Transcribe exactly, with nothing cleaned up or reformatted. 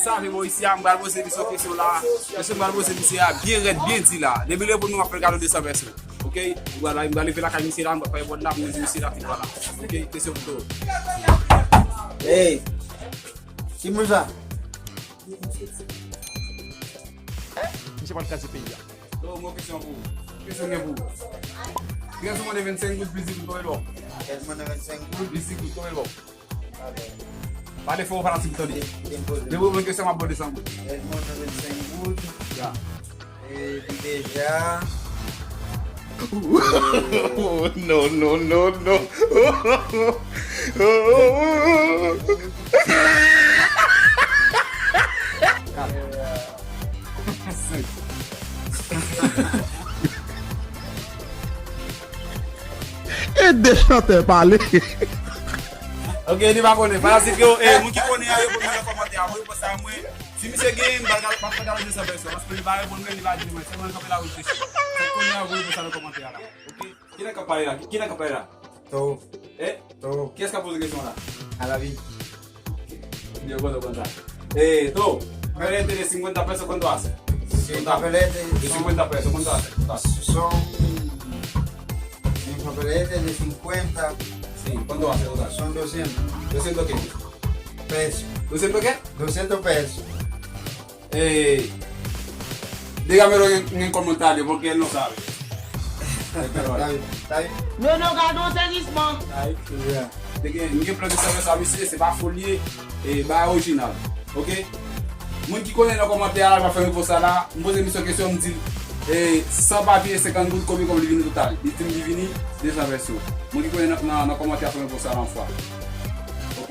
Sa fè bò isi a, m pral poze misye kesyon la. Kesyon m pral poze misye a, byen rèd, byen di la. Depi lè pou nou ap fè kado de san pèso. Ok? M pral, m pral leve lakay misye la, m pral fè bòd la, m di misye la, fè bòd la. Ok? Kesyon pou tou. Hey! Ki moun sa? Misye pral kraze peyi a. Yo, mwen kesyon pou ou. Kesyon gen pou ou. Gen sou mande vennsenk goud, plis di goud, konbyen l ba w? Gen sou mande vennsenk goud, plis di goud, konbyen l ba w? Pale fò, fanatik, tande. Li reponn kesyon, m ap ba w de san goud. Li reponn vennsenk goud. Ya. E li deja. No, no, no, no. Ede chantè pale. Ok, li pa konnen. Fanatik yo, eh, moun ki konnen an, yo pou mete nan kòmantè a. Mwen, reponn sa, mwen. Si misye genyen, m pa ka, m pa ka de san pèso. Paske li pa reponn mwen, li pa di mwen. Se mwen k ap la reflechi. Sa k konnen an, voye pou sa nan kòmantè a la. Ok? Ki nèg k ap pale la? Ki, ki nèg k ap pale la? To. Eh? To. Kiyès k ap poze kesyon la? Alavi. Yo konn, konn sa. Eh, To, papelete de cincuenta pesos, ¿cuánto hace? Si un papelete de cincuenta pesos, ¿cuánto hace? ¿Cuánto hace? Son, si un papelete de cincuenta, sí, ¿cuánto hace total? Son doscientos. ¿Doscientos qué? Pesos. ¿Doscientos qué? Doscientos pesos. Eh, dígamelo en, en comentarios porque él no sabe. Está bien, está bien. No, no, gade yon sezisman. M gen, m gen plan de sèvis a misye, se pa fo l ye, e bagay orijinal. Ok? Moun ki konnen nan kòmantè a la, va fè repons sa la. M poze misye kesyon, m di l, e, san papye, senkant goud, konbyen kòb li vini total? Li di m li vini de san pèso. Moun ki konnen nan, nan, nan kòmantè a, fè repons sa la yon fwa. Ok?